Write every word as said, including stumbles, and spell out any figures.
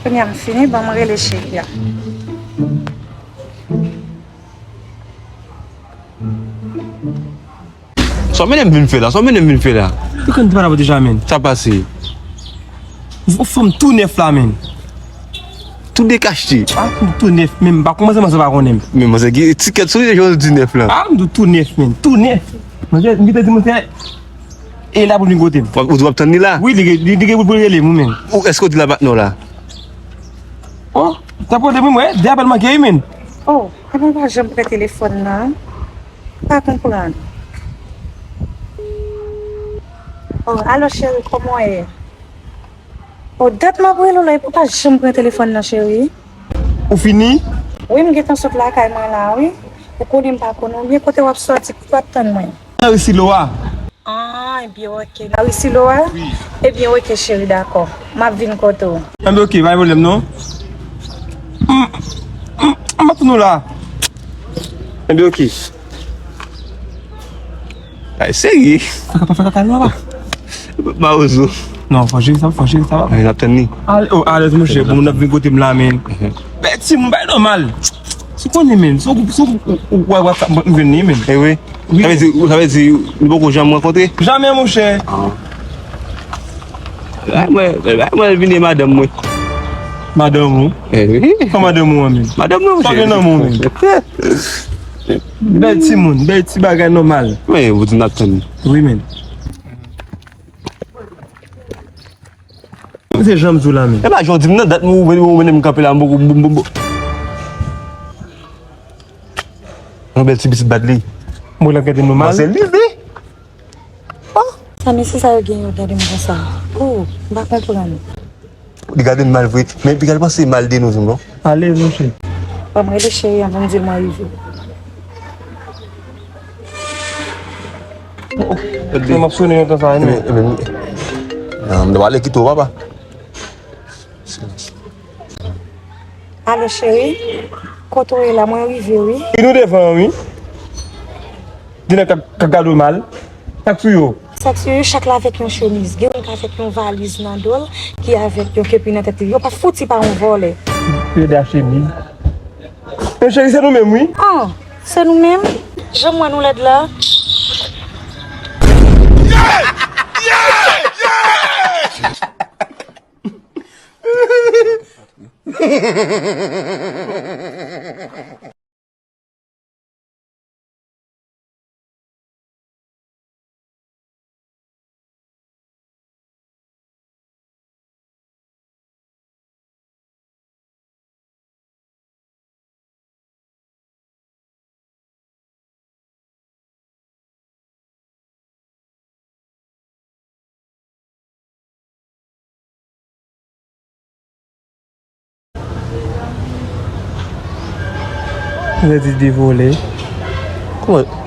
Kounye a m fini, ban m rele cheri a. Sa w mennen m vin fè la? Sa w mennen m vin fè la? Ou konn te pale avè w deja, menn. Sa pase? Ou fanm tou nèf la, menn. Tou dekachte. Ah, tou nèf, menn. M pa kòmanse, manzè pa konnen m. Men manzè gen etikèt sou li, jan w di nèf la. Ah, m di w tou nèf, menn. Tou nèf. Manzè, m gentan di manzè, e la pou l vin kote m. W ap, ou di w ap tann li la? Wi, li gen, li, li gen pou l rele m, wi, menn. Ou, èske w di l a patnè w la? Oh, t ap kote m, wi, mwen, de apèl manke, wi, menn. Oh, kòman w pa janm pran telefòn nan? Pa konprann. Oh, alo cheri, kòman w ye? Oh, dat m ap rele w la, epi w pa janm pran telefòn nan, cheri. Ou fini? Wi, m gentan sot lakay mwen la, wi. Ou konnen m pa konnen w byen, kote w ap sòti, kote w ap tann mwen? Nan ri Silo a. Ah, ebyen, oke. Nan ri Silo a? Wi. Ebyen, oke, cheri, dakò. M ap vin kote w. Enben, oke, pa gen pwoblèm, non. M, m, m ap tann ou la. Enben, oke. Ay, serye. Fè kaka, fè kaka, non, papa. Mawozo. Non, fò jere sa, fò jere sa, papa. Ay, n ap tann li. Al-, oh, alèz, monchè, bon, moun ap vin kote m la, men. Mhm. Bèl timoun, bay nòmal. Si w konnen, men, si w, si w, w, w, WhatsApp mwen, m jwenn li, men. Eh wi. Wi. Sa vle di, sa vle di, nou poko janm rankontre? Jamè, monchè. Ah. Bay mwen, bay mwen vini madanm mwen. Madanm ou? Eh wi. Kòman madanm ou an, men? Madanm mwen, monchè. Sa gen nan men w, men? Bèl timoun, bèl ti bagay nòmal. Men, ou di n ap tann. Wi, men. Se jan m di w la, men. E pa jan w di m nan, dat m ou, ou, ou mennen m kanpe la, m poko, m, m, m, yon bèl ti pitit bat li. Mwen la gade m mal. Manzè li, li. Oh! Sa mesye sa yo gen yo gade m konsa? Oh, m pa konprann. Li gade m mal vre, men epi l panse mal de nou tou, non? Alèz, monchè. Ban m rele cheri an pou m di l mwen rive. Oh, oh, gade. M ap sonnen yon tan sa, wi, men. Ebyen, ebyen, m ta pale kite w, papa. Alo, cheri. Kote w ye la? Mwen rive, wi. Wi, nou devan, wi. Di nèg k ap, k ap gade w mal. Sa k sou yo? Sa k sou yo, chak la avèk yon chemiz. Gen youn k avèk yon valiz nan do l, ki avèk yon kepi nan tèt li. Yo pa fouti pa yon vòlè. Yo de a chemiz. Men cheri, se nou menm, wi. Ah, se nou menm? Jan m wè nou lèd la. Redi de vole. Kòman?